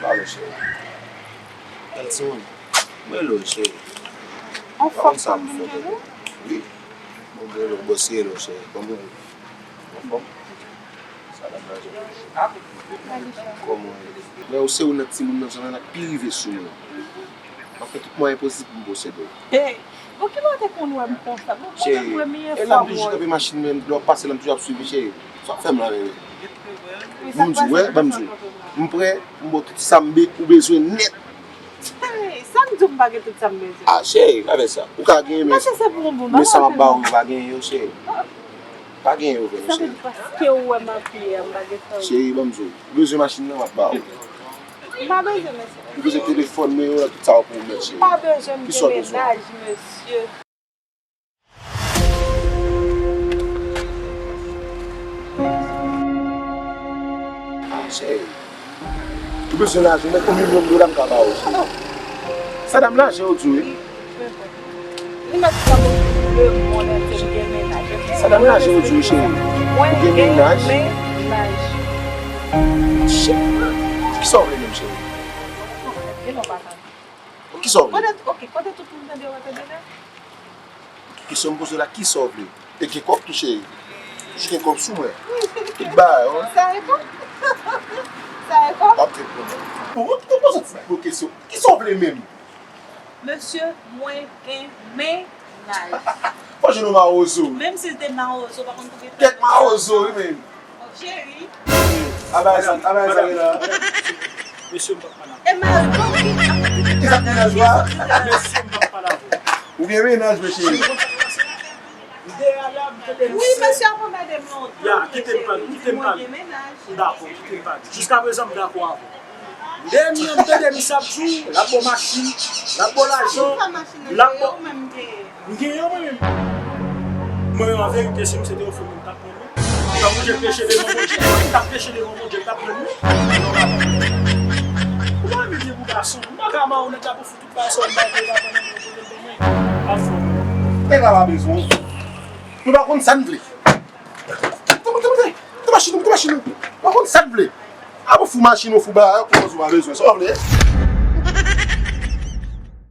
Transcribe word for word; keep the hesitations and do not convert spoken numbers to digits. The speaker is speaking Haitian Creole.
Alo, cheri. Kèl timoun? Mwen rele w, cheri. Anfòm, sa m fè? Wi. Mwen rele w, bòs rele w, cheri. Kòman w ye? Anfòm? Sa la manje. Kòman w ye? Mwen, ou se youn nan timoun nan zòn nan k pi rive sou mwen. M ap fè tout mwayen posib pou m posede w. Hey! Bon, kilè w te konn wè m konsa? Bon, cheri, premye fwa m wè w. E la m toujou kanpe machin mwen, lè w ap pase la m toujou ap swiv ou, cheri. Sa w ap fè m la menm? Ban m di w, wè, ban m di w. M prè pou m ba w tout sa m be-, ou bezwen nèt. Hey, sa m di w m pa gen tout sa m bezwen? Ah, cheri, pa fè sa. Ou ka genyen, men, men sa m ap ba w, ou pa genyen yo, cheri. Pa genyen yo vre non, cheri. Sa vle di paske ou wè m ap ye a, m pa gen sa. Cheri, ban m di w. Ou bezwen machin nan, m ap ba ou. M pa bezwen, mesye. Ou bezwen telefòn mwen yo, tout sa w pou ou mèt, cheri. M pa bezwen, m gen mennaj, mesye. Ah, cheri. Ou bezwen lajan, men konbyen milyon dola m ka ba ou, cheri? Sa dam lajan yo di w, wi. Li mèt fè m le mond antye m gen mennaj, ok? Sa dam lajan yo di w, cheri. Ou gen mennaj. Cheri, kisa w vle menm, cheri? Kisa w vle? Kote, ok, kote tout moun tande w tande la? Kesyon m poze w la, kisa w vle? E gen kòb tou, cheri. Jis gen kòb sou mwen. Tout bagay, wi. Sa e kòb? Sa e kòb? W ap jwenn pwoblèm. Ou, ou poze ti gwo kesyon. Kisa w vle menm? Mesye, mwen gen mennaj. Fò jwenn yon mawozo. Menm si l te mawozo, pa konn kote l pral. Kèk mawozo, wi, menm. Cheri. Abay sa, abay sa, la. Mesye, m p ap pale avè w. E mennaj ou? Kisa k mennaj ou a? Mesye, m p ap pale avè w. Ou gen mennaj, mesye. M te ale a, m tande l. Wi, mesye ap anmède m lontan. Ya, kite m pale, kite m pale. M dakò, kite m pale. Jiskaprezan, m dakò avè w. Dènye m tande misye ap di w, l ap ba w machin, l ap ba w lajan, l ap ba w. M genyen mwen menm. Mwen menm, an verite, si misye te ofri m, m t ap pran l, wi. Tankou jan m peche devan Bondye, m t ap peche devan Bondye, m t ap pran l, wi. Ou pa vin di pou gason, m pa ka mawon nèg la pou fou tout bagay sa, m pa vle pa pran nan men w, poze l ban mwen. Al fò. Nèg la pa bezwen w. Nou pa konn sa n vle. Moute, moute, moute, moute. Moute machin ou, moute machin ou. Ou pa konn sa n vle. A bon, fou machin ou, fou bagay, ou koz ou pa bezwen sa w vle.